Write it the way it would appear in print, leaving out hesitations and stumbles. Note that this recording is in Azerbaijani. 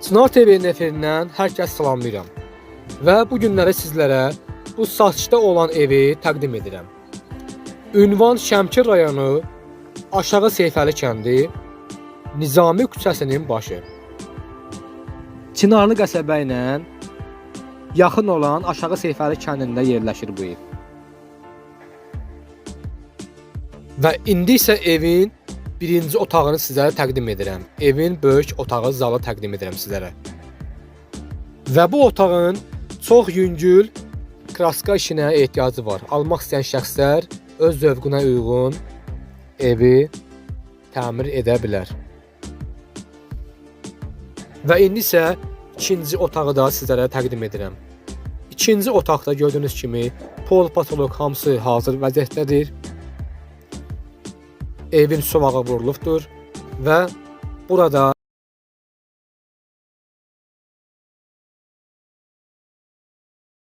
Çınar TV-nin efirindən hər kəs salamlayıram. Və bu günləri sizlərə bu satışda olan evi təqdim edirəm. Ünvan Şəmkir rayonu, Aşağı Seyfəli kəndi, Nizami küçəsinin başı. Çınarlı qəsəbə ilə yaxın olan Aşağı Seyfəli kəndində yerləşir bu ev. Və indi isə evin birinci otağını sizlərə təqdim edirəm. Evin böyük otağı, zalı təqdim edirəm sizlərə. Və bu otağın çox yüngül kraska işinə ehtiyacı var. Almaq istəyən şəxslər öz zövqünə uyğun evi təmir edə bilər. Və indi isə ikinci otağı da sizlərə təqdim edirəm. İkinci otaqda gördüyünüz kimi pol, patolog hamısı hazır vəziyyətdədir. Evin suvağı vurulubdur və burada